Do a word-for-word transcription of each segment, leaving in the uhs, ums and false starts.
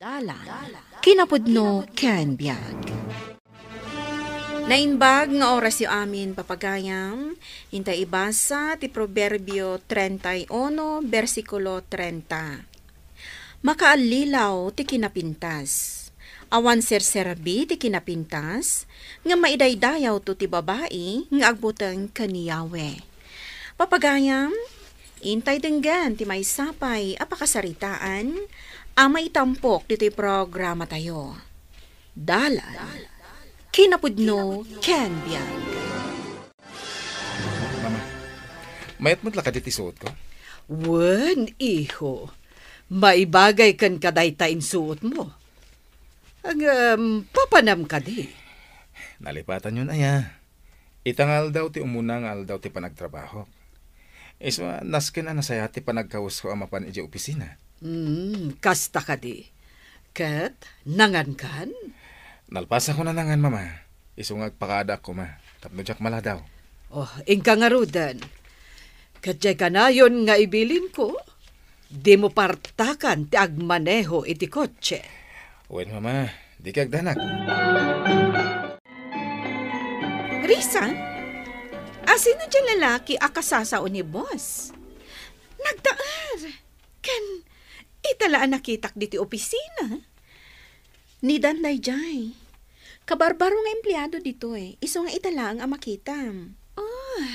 Dalan, kinapudno ken biag. Naimbag nga orasyo amin, papagayam. Intay ibasa ti Proverbio treinta y uno, bersikulo treinta. Makaallilaw ti kinapintas. Awan serserbi ti kinapintas, nga maidaydayawto ti babai nga agbuteng ken ni Yahweh. Papagayam, intay denggen ti maysa pay a pakasaritaan a maitampok ditoy programatayo. Dalan, kinapudno, ken biag. Mama, mayat met la kadi ti suotko? Wen, iho. Maibagay kenka dayta insuotmo. Ngem, papanam kadi? Nalipatanyon aya. Ita nga aldaw ti umuna nga aldaw ti panagtrabahok. Isu a nasken a nasayaat ti panagkawesko a mapan idiay opisina. Hmm, kasta kadi. Ket, nangankan? Nalpasakon a nangan, Mama. Isu nga agpakaadaak koma, tapno diak maladaw. Oh, inka ngaruden. Ket diay kanayon nga ibilinko, dimo partakan ti agmaneho iti kotse. Wen, Mama, dika agdanag. Risa, asino diay lalaki a kasasao ni boss? Nagtaer. Ken, ita la a nakitak ditoy opisina. Ni Dan daydiay. Kabarbaro nga empleado ditoy, isu nga ita laeng a makitam. Oh,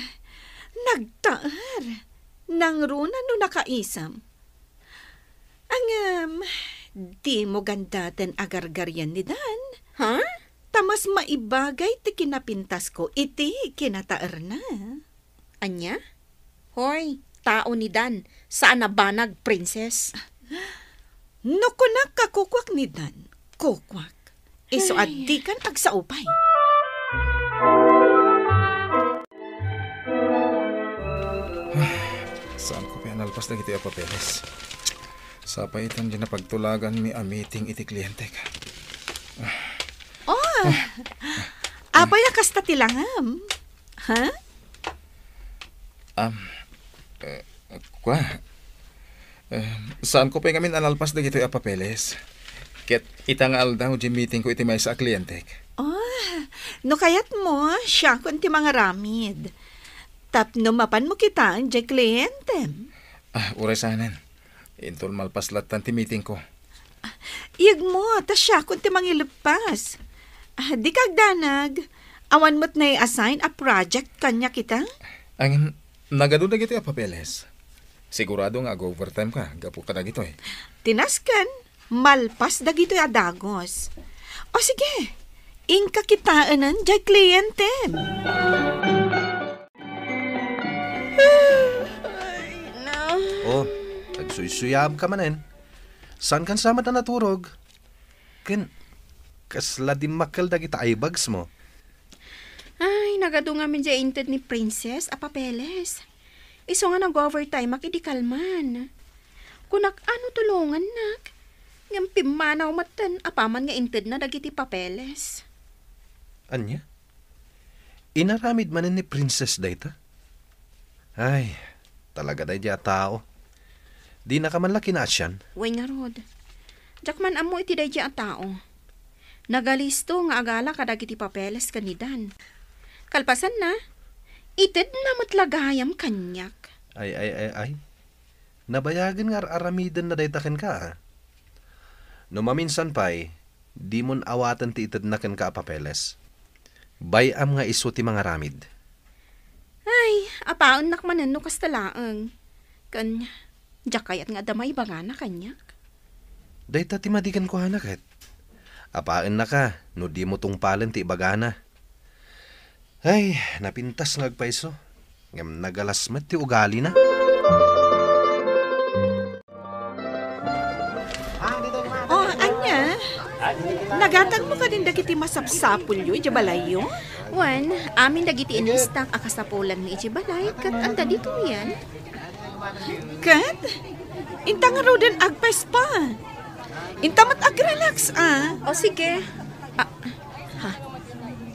nagtaer. Nangruna no nakaisam. Ngem, dimo gandaten agargarian ni Dan. Ha? Ta mas maibagay ti kinapintasko iti kinataerna. Ania? Hoy, tao ni Dan, saan a banag, Princess. No kunak a kukuak ni Dan, kukuak. Isu a dikan agsao pay. Saanko pay a nalpas dagitoy a papeles. Sapay itan diay napagtulaganmi a meeting iti klientek. Oh, apay a kasta ti langam? Ha? Am, eh, kua. Eh, saanko pay ngamin a nalpas dagitoy a papeles. Ket ita nga aldaw diay meetingko iti maysa a klientek. Oh, no kayatmo, siakon ti mangaramid. Tapno mapanmo kitaen diay klientem. Ah, uray saanen. Inton malpas lattan ti meetingko. Iyegmo, ta siakon ti mangileppas. Ah, dika agdanag. Awan met nai-assign a project kaniak ita? Ngem, nagadu dagitoy a papeles. Sigurado nga ag-overtime ka, gapu kadagitoy. Ti nasken, malpas dagitoy a dagus. O sige, inka kitaenen diay klientem. Ay, na. Oh, agsuysuyaam ka manen. Saankan sa met a naturog? Ken, kasla dimmakkel dagita eye bags mo. Ay, nagadu ngamin diay inted ni Princess a papeles. Isu nga nag-overtime-ak idi kalman. Kunak a no tulongannak. Ngem pimmanaw metten apaman nga intedna dagiti papeles. Ania? Inaramid manen ni Princess dayta? Ay, talaga daydiay a tao. Dinaka man la kinaasian? Wen ngarud, diak man ammo iti daydiay a tao. Nagalisto nga agala kadagiti papeles ken ni Dan. Kalpasanna, itedna met la gayam kaniak. Ay, ay, ay, ay. Nabayagen nga ar-aramidenna dayta kenka, a. No maminsan pay, dimon awaten ti itedna kenka a papeles. Bay-am nga isu ti mangaramid. Ay, apaennak manen no kasta laeng. Ken, diak kayat nga adda maibagana kaniak. Dayta ti madi kenkuana ket. Apaennaka no dimo tungpalen ti ibagana. Ay, napintas nga agpayso. Ngem nagalas met ti ugalina. Oh, ania? Nagatangmo kadin dagiti masapsapulyo idiay balayyo? Wen, amin dagiti inlistak a kasapulanmi idiay balay, ket adda ditoyen. Ket? Inta ngaruden agpayso. Inta met agrelax, a. O, sige. Ah, ha?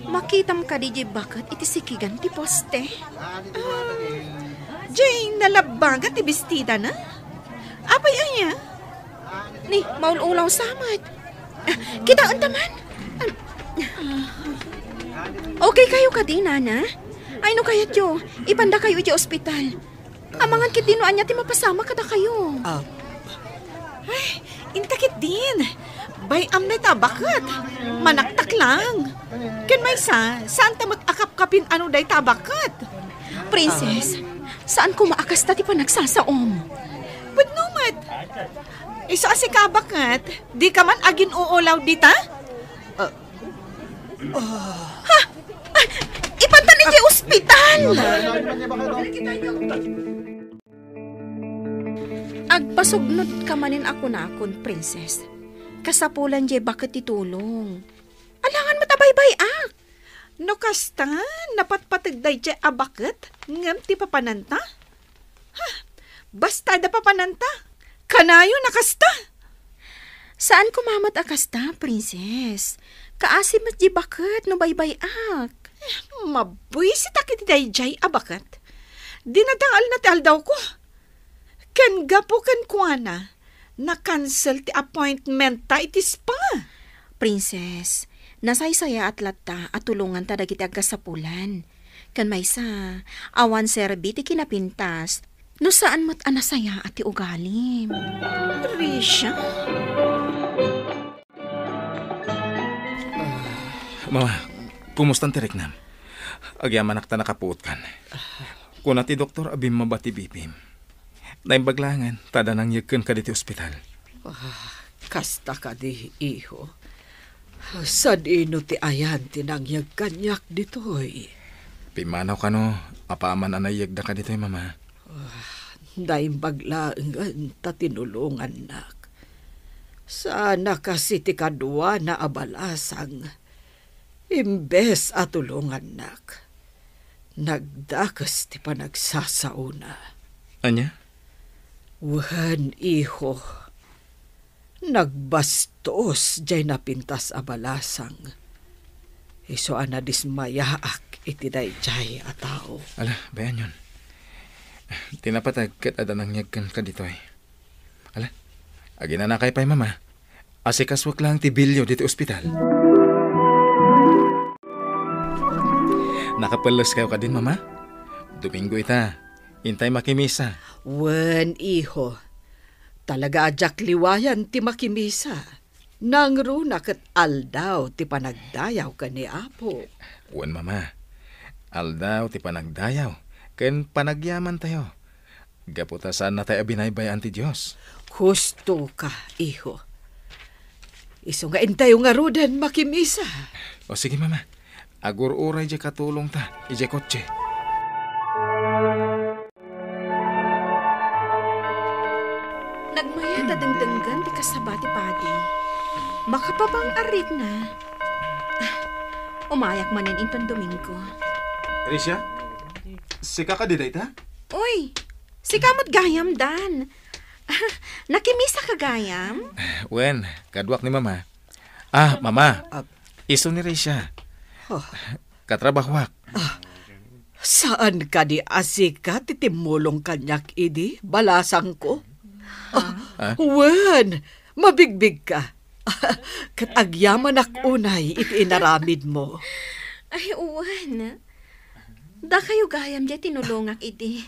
Makitam kadi diay baket iti sikigan ti poste? Ah, diay nalabbaga ti bestidana? Apay aya? Ni, maul-ulaw sa met. Ah, kitaenta man. Ah, okay kayo kadi, Nana? Ay, no kayatyo, ipandakayo iti ospital. Amangan ketdi no ania ti mapasamak kadakayo. Ah. Ay, inta ketdin. Bay-am dayta a baket. Manaktak lang. Ken maysa, saanta met a kapkapin-ano dayta a baket. Princess, saan koma a kasta ti panagsasaom? Pudno met. Isu a sika a baket, dika man agin-uulaw dita? Ah. Ha? Ay, ipantan iti ospital! Agpasugnod ka manen a kunakon, Princess. Kasapulan diay baket ti tulong. Alangan met a baybay-ak. No kasta, napatpateg daydiay a baket ngem ti papananta? Ha? Basta da papananta, kanayon a kasta. Saan koma met a kasta, Princess. Kaasi met di baket no baybay-ak. Eh, mabuisitak iti daydiay a baket. Dinadangalna ti aldawko. Ken gapu kenkuana, na-cancel ti appointment ta iti spa. Princess, nasaysayaat latta a tulonganta dagiti agkasapulan. Ken maysa, awan serbi ti kinapintas, no saan met a nasayaat ti ugalim. Risha? Mama, kumusta ti riknam? Agyamanak ta nakapuotkan. Kuna ti doktor a bimmaba ti B P M. Naimbag laengen ta adda nangyegken kaditi ospital. Ah, kasta kadi, iho. Sadino ti ayan ti nangyeg kaniak ditoy? Pimmanaw kano, apaman a nayyegda kaditoy, Mama. Ah, naimbag laengen ta tinulongannak. Saan a kas iti kaduana a balasang. Imbes a tulongannak, nagdakes ti panagsasaona. Ania? Wen, iho, nagbastos jay napintas a balasang. Isu a nadismayaak iti dayjay a tao. Ala, bay-anyon. Ti napateg ket adda nangyegken kaditoy. Ala, aginanakay pay, Mama. Asikasuek laeng ti bilio ditoy ospital. Nakapelles kayo kadin, Mama? Domingo ita. Intay makimisa. Wen, iho. Talaga a diak liwayan ti makimisa. Nangruna ket aldaw ti panagdayaw ken ni Apo. Wen, Mama. Aldaw ti panagdayaw ken panagyamantayo. Gapu ta saannatay a binaybay-an ti Dios. Husto ka, iho. Isu nga intayo ngaruden makimisa. O sige, Mama. Agur-uray diay katulongta idiay kotse. Nagmayat a dengdenggen ti kasaba ti padi. Makapabang-arritna. Ah, umayak manen inton Domingo. Risha? Sika kadi dayta? Uy, sika met gayam, Dan. Nakimisa ka gayam? Wen, kaduak ni Mama. Ah, Mama. Ah. Isu ni Risha. Oh. Katrabahoak. Ah, saan kadi a sika ti timmulong kaniak idi, balasangko? Ah. Ah? Wen, mabigbigka. Ket agyamanak unay iti inaramidmo. Ay, wen. Dakayo gayam diay tinulongak idi.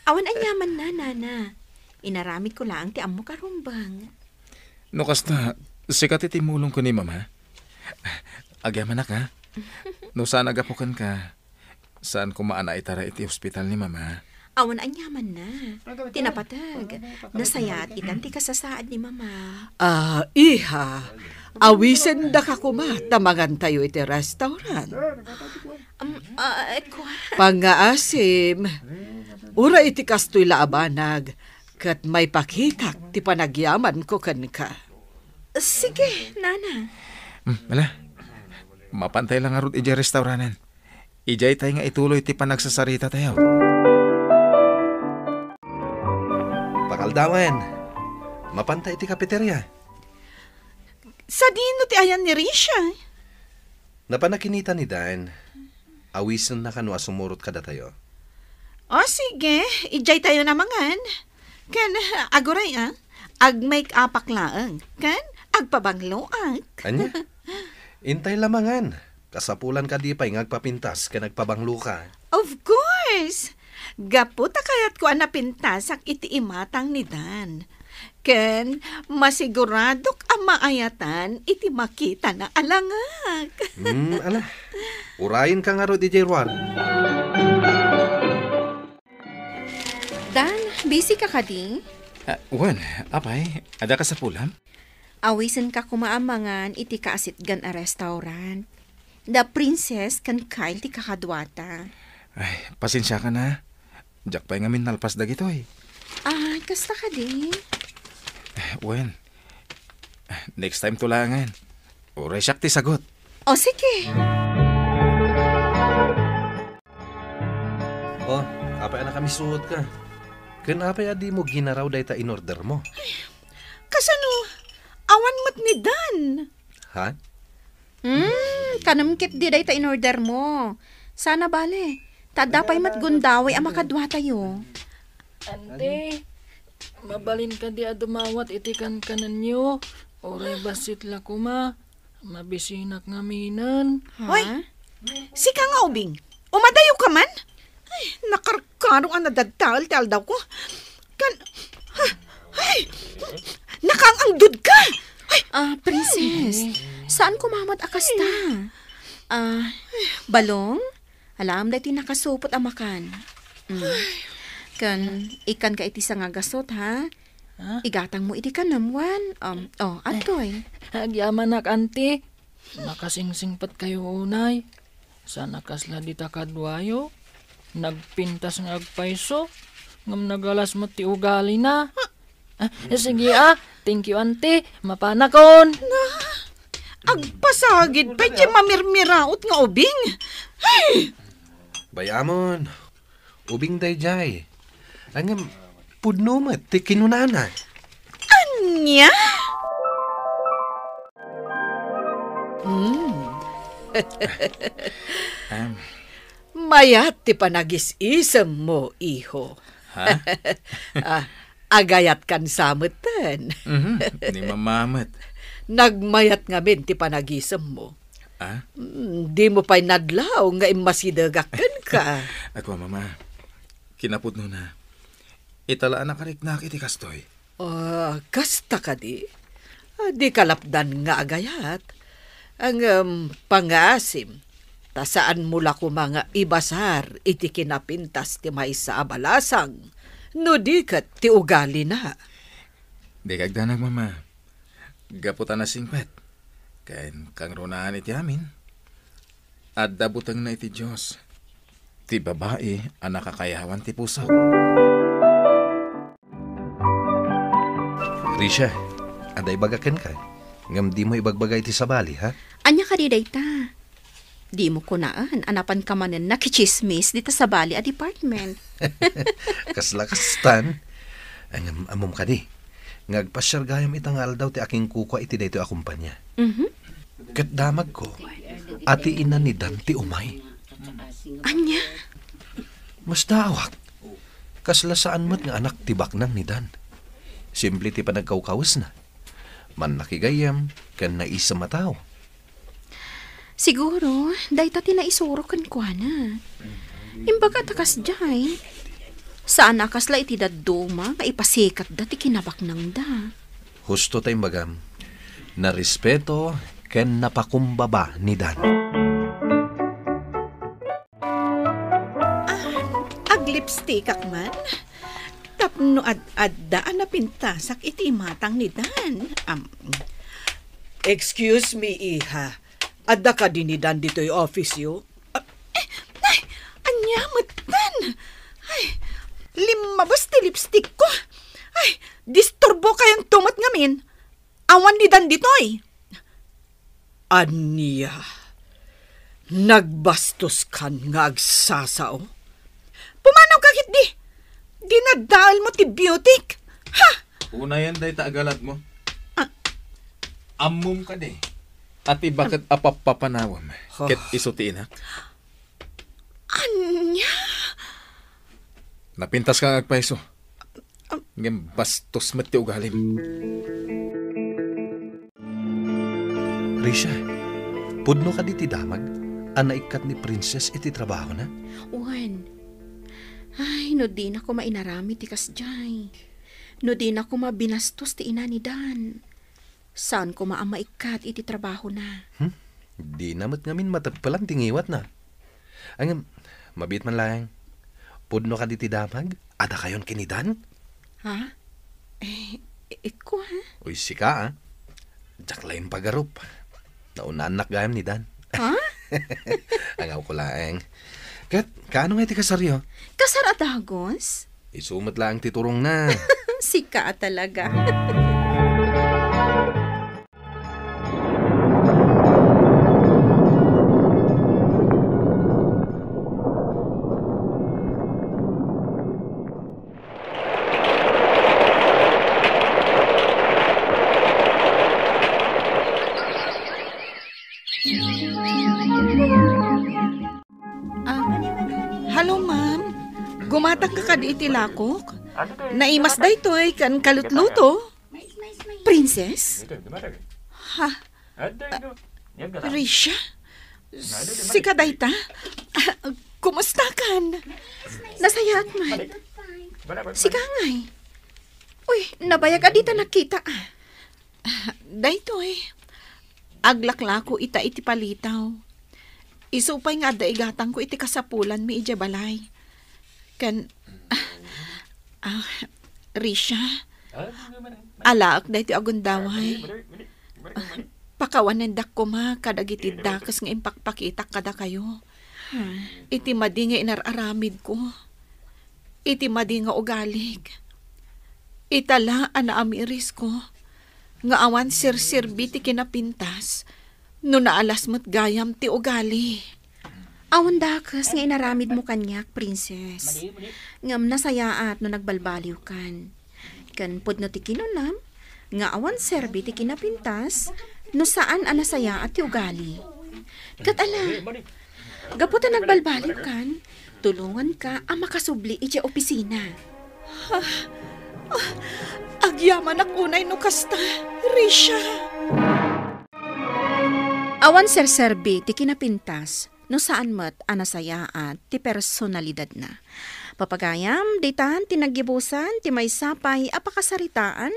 Awan aniamanna, Nana. Inaramidko laeng ti ammok a rumbeng. No kasta, sika ti timmulong ken ni Mama? Agyamanak, ha? No saan a gapu kenka, saan koma a naitaray iti ospital ni Mama. Awan aniamanna. Ti napateg, nasayaat itan ti kasasaad ni Mama. Ah, iha, awisendaka koma ta mangantayo iti restaurant. Um, ah, eh, kua- Pangngaasim, uray iti kastoy la a banag, ket maipakitak ti panagyamanko kenka. Sige, Nana. Hmm, ala. Mapantay la ngarud idiay restauranten. Idiay tay nga ituloy ti panagsasarita tayo. Pakaldawen, mapantay iti kafeteria. Sadino ti ayan ni Risha? Napan a kinita ni Dan. Awisennaka no a sumurot kadatayo. O, sige. Idiay tayo namangan. Ken, aguray, ah. Ag-make-upak laeng, ken agpabangloak. Ania? Intay lamangan. Kasapulan kadi pay nga agpapintas ken agpabangloka. Of course! Gapu ta kayatko a napintasak iti imatang ni Dan. Ken masiguradok a maayatan iti makitana a langak. Hmm, ala. Urayenka ngarud idiay ruar. Dan, busy ka kadi? Ah, wen, apay, adda kasapulam? Awisenka koma a mangan iti kaasitgan a restaurant. The Princess ken Kyle ti kakaduata. Ay, pasensiakan a. Diak pay ngamin nalpas dagitoy. Ah, kasta kadi? Wen, next time to laengen. Uray siak ti sagut. O, sige. O, apay a nakamisuotka? Ken apay a dimo ginaraw dayta in-ordermo? Kasano? Awan met ni Dan. Ha? Hmm, kanem ketdi dayta in-ordermo. Saan a bale, ta adda pay met gundaway a makaduatayo. Ante, mabalin kadi a dumawat iti kankanenyo? Uray bassit la koma. Mabisinak ngaminen. Ha? Hoy, sika nga ubing, umadayo ka man? Ay, nakarkaro a nadadtael ti aldawko. Kan, ay, nakaang-angdod ka! Ay! Ah, Princess, saan koma met a kasta? Ah, balong? Alaem daytoy nakasupot a makan. Mm. Ken, ikkanka iti sangagasut, ha? Ha? Igatangmo idi kanem, wen? Um, oh, adtoy. Agyamanak, anti. Nakasingsingpetkayo unay. Saan a kasla dita kaduayo. Nagpintas nga agpayso, ngem nagalas met ti ugalina. Ah, sige, ah. Thank you, auntie. Mapanakon. Na, agpasagid pay ti mamirmiraot nga ubing. Ay! Bayamon, ubing daydiay. Ngem, pudno met ti kinunana. Ania? Hmm. Em. Mayat ti panagis-isemmo, iho. Ha? Ah, agayatkan sa metten. Mhm, ni Mama met. Nagmayat ngamin ti panagisemmo. Ah? Mm, dimo pay nadlaw nga immasidegak kenka. Ako, Mama. Kinapudnona. Ita la a nakariknak iti kastoy. Ah, kasta kadi? Ah, di kalapdan nga agayat. Ngem, pangaasim, ta saanmo la koma nga ibasar iti kinapintas ti maysa a balasang, no di ket ti ugalina. Di kagdanag, Mama. Gapu ta nasingpet, ken kangrunaan iti amin, adda butengna iti Dios ti babai a nakakayawan ti puso. Risha, adda ibaga kenka, ngem dimo ibagbaga iti sabali, ha? Ania kadi dayta? Dimo kunaen a napanka manen nakitsismis dita sabali a department. Kasla kastan. Ngem ammom kadi, nga agpasiar gayam ita nga aldaw ti akinkukua iti daytoy a kumpania. Mhm. Ket damagko a ti ina ni Dan ti umay. Ania? Masdaawak. Kasla saan met nga anak ti baknang ni Dan. Simple ti panagkawkawesna. Mannakigayyem ken naisem a tao. Siguro, dayta ti naisuro kenkuana. Imbaga ta kasdiay, saan a kasla iti dadduma nga ipasikatda ti kinabaknangda. Husto ta imbagam, narespeto ken napakumbaba ni Dan. Ah, aglipstickak man. Tapno ad-adda a napintasak iti imatang ni Dan. Am, excuse me, iha. Adda kadi ni Dan ditoy office-yo? Ah, eh, ay, ania metten? Ay, limmabes ti lipstick-ko. Ay, disturbokayonto met ngamin. Awan ni Dan ditoy. Ania? Nagbastoskan nga agsasao? Pumanawka ketdi! Dinaddaelmo ti beautyk! Ha? Unayen dayta a galatmo. Ah. Ammom kadi a ti baket a pappapanawem ket isu ti inak? Ania? Napintaska nga agpayso. Am-, Ngem bastos met ti ugalim. Risha, pudno kadi ti damag a naikkat ni Princess iti trabahona? Wen. Ay, no dina koma inaramid ti kasdiay. No dina koma binastos ti ina ni Dan. Saan koma a maikkat iti trabahona. Hmm? Dina met ngamin mateppelan ti ngiwatna. Ngem, mabiit man laeng. Pudno kadi ti damag a dakayon ken ni Dan? Ha? Eh, i-, ikko, ha? Uy, sika, ah. Diak laeng pagarup. Naunaannak gayam ni Dan. Ha? Angawko laeng. Ket, kaano nga iti kasaryo? Kasar a dagos? Isu met laeng ti turongna. Sika a talaga. Ah, hello, ma'am. Gumatangka kadi iti lakok? Naimas daytoy ken kalutluto. Princess? Ha? Risha? Sika dayta? Ah, kumustakan? Nasayaat man. Sika ngay? Uy, nabayag a dita nakita, ah. Daytoy, aglaklako ita iti palitaw. Isu pay nga adda igatangko iti kasapulanmi idiay balay. Ken, ah, Risha, alaek daytoy a gundaway. Pakawanendak koma kadagiti dakes nga impakpakitak kadakayo. Iti madi nga inar-aramidko, iti madi nga ugalik, ita la a naamirisko nga awan serserbi ti kinapintas no naalas met gayam ti ugali. Awan dakes nga inaramidmo kaniak, Princess. Ngem nasayaat no nagbalbaliwkan. Ken pudno ti kinunam nga awan serbi ti kinapintas no saan a nasayaat ti ugali. Ket ala, gapu ta nagbalbaliwkan, tulonganka a makasubli idiay opisina. Ah, ah, agyamanak unay no kasta, Risha. Awan serserbi ti kinapintas no saan met a nasayaat ti personalidadna. Papagayam, ditan ti naggibusan ti maysa pay a pakasaritaan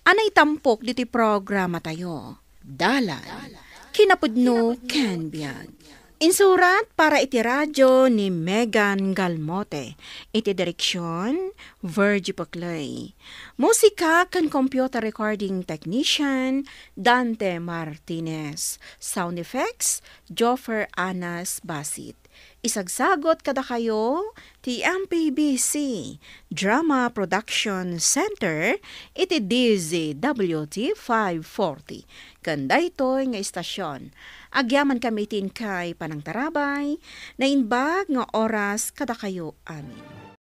a naitampok ditoy programatayo. Dalan, kinapudno ken biag. Insurat para iti radio ni Megan Galmote. Iti direksion, Virgie Paclay. Musika ken computer recording technician, Dante Martinez. Sound effects, Joffer Anas Basit. Isagsagot kadakayo ti M P B C Drama Production Center iti D Z W T five forty. Ken daytoy nga istasion, agyamankami iti inkay panangtarabay, naimbag nga oras kadakayo amin.